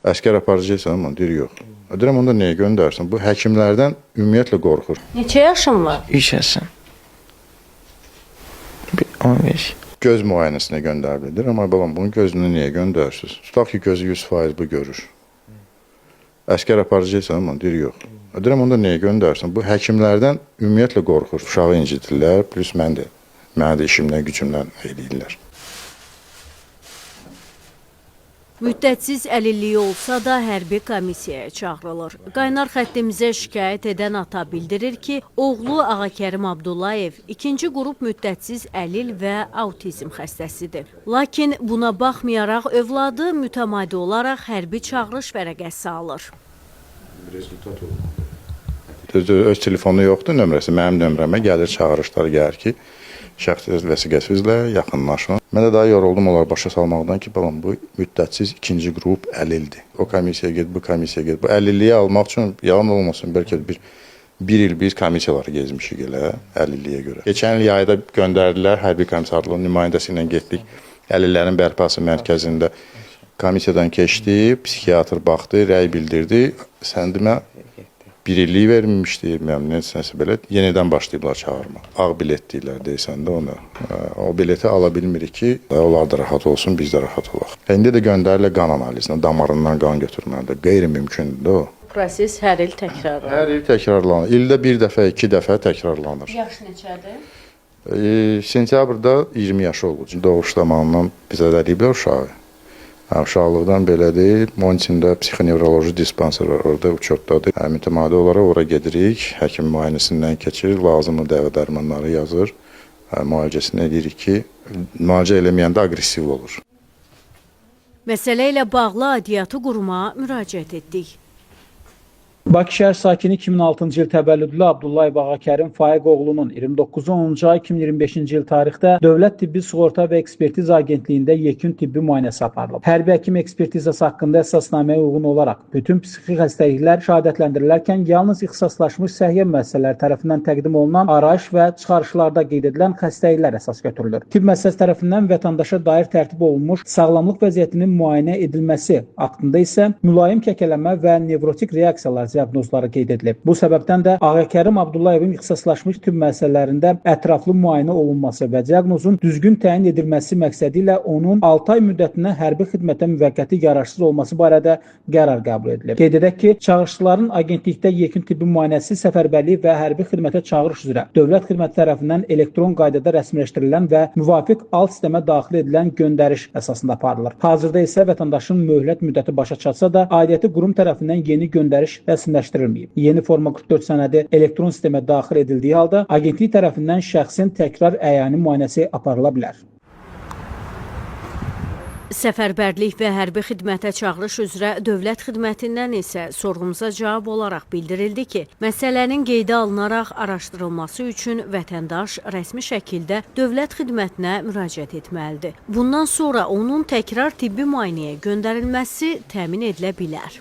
Əskər aparacaqsan, amma deyir yox. Deyirəm onda niyə göndərsin? Bu həkimlərdən ümumiyyətlə qorxur. Neçə yaşın var? 3 yaşım. 15. Göz müayinəsinə göndəriblər. Deyirəm ay balam, bunun gözünü niyə göndərirsiniz? Tutaq ki, gözü 100% bu görür. Əskər aparacaqsan, amma deyir yox. Deyirəm onda niyə göndərsin? Bu həkimlərdən ümumiyyətlə qorxur. Uşağı incidirlər, plus mən də məni də işimdən, gücümdən eləyirlər. Müddətsiz əlilliyi olsa da hərbi komissiyaya çağırılır. Qaynar xəttimizə şikayət edən ata bildirir ki, oğlu Ağakərim Abdullayev ikinci qrup müddətsiz əlil və autizm xəstəsidir. Lakin buna baxmayaraq övladı mütəmadi olaraq hərbi çağırış vərəqəsi alır. Rezultat olmadı. Öz telefonu yoxdur nömrəsi. Mənim nömrəmə gəlir çağırışlar gəlir ki, şəxsiyyət vəsiqəsi üzrə yaxınlaşın. Mən də daha yoruldum onları başa salmaqdan ki, balam bu müddətsiz ikinci qrup əlildir. O komissiyaya get, bu komissiyaya get. Bu əlilliyi almaq üçün yalan olmasın, bəlkə də bir il biz komissiyaları gezmişik elə əlilliyə görə. Keçən il yayda göndərdilər hərbi komissarlığın nümayəndəsi ilə getdik. Əlillərin bərpası mərkəzində komissiyadan keçdi, psixiatr baxdı, rəy bildirdi. Sən demə bir illik vermişdi, bilmirəm nəsə belə yenidən başlayıblar çağırma. Ağ bilet deyirlər deyəsən də ona. O bileti ala bilmirik ki, onlar da rahat olsun, biz də rahat olaq. İndi də göndərirlər qan analizinə, damarından qan götürməlidir. Qeyri-mümkündür də o. Proses hər il təkrarlanır. Hər il təkrarlanır. İldə bir dəfə, iki dəfə təkrarlanır. Yaş neçədir? Sentyabrda 20 yaşı olacaq. Doğuş zamanından bizə də eləyiblər uşağı. Hə, uşaqlıqdan belədir. Onun içində psixonevroloji dispanser var, orada uçotdadır. Hə, mütəmadi olaraq ora gedirik, həkim müayinəsindən keçir, lazımlı dəvə dərmanları yazır. Hə, müalicəsini eləyirik ki, müalicə eləməyəndə aqressiv olur. Məsələ ilə bağlı aidiyyatı quruma müraciət etdik. Bakı şəhər sakini 2006-cı il təvəllüdlü Abdullayev Ağakərim Faiq oğlunun 29-10-cu ay 2025-ci il tarixdə Dövlət Tibbi Sığorta və Ekspertiza Agentliyində yekun tibbi müayinəsi aparılıb. Hərbi həkim ekspertizası haqqında əsasnaməyə uyğun olaraq bütün psixi xəstəliklər şəhadətlendirilərkən yalnız ixtisaslaşmış səhiyyə müəssisələri tərəfindən təqdim olunan arayış və çıxarışlarda qeyd edilən xəstəliklər əsas götürülür. Tibb müəssisəsi tərəfindən vətəndaşa dair tərtib olunmuş sağlamlıq vəziyyətinin müayinə edilməsi aktında isə mülayim kəkələmə və nevrotik reaksiyalar diaqnozları qeyd edilib. Bu səbəbdən də Ağakərim Abdullayevin ixtisaslaşmış tibb müəssisələrində ətraflı müayinə olunması və diaqnozun düzgün təyin edilməsi məqsədi ilə onun 6 ay müddətinə hərbi xidmətə müvəqqəti yararsız olması barədə qərar qəbul edilib. Qeyd edək ki, çağırışçıların agentlikdə yekun tibbi müayinəsi səfərbərlik və hərbi xidmətə çağırış üzrə dövlət xidməti tərəfindən elektron qaydada rəsmiləşdirilən və müvafiq alt sistemə daxil edilən göndəriş əsasında aparılır. Hazırda isə vətəndaşın möhlət müddəti başa çatsa da, aidiyyəti qurum tərəfindən yeni göndəriş rəsmiləşdirilməyib. Yeni forma 44 sənədi elektron sistemə daxil edildiyi halda agentlik tərəfindən şəxsin təkrar əyani müayinəsi aparıla bilər. Səfərbərlik və hərbi xidmətə çağırış üzrə dövlət xidmətindən isə sorğumuza cavab olaraq bildirildi ki, məsələnin qeydə alınaraq araşdırılması üçün vətəndaş rəsmi şəkildə dövlət xidmətinə müraciət etməlidir. Bundan sonra onun təkrar tibbi müayinəyə göndərilməsi təmin edilə bilər.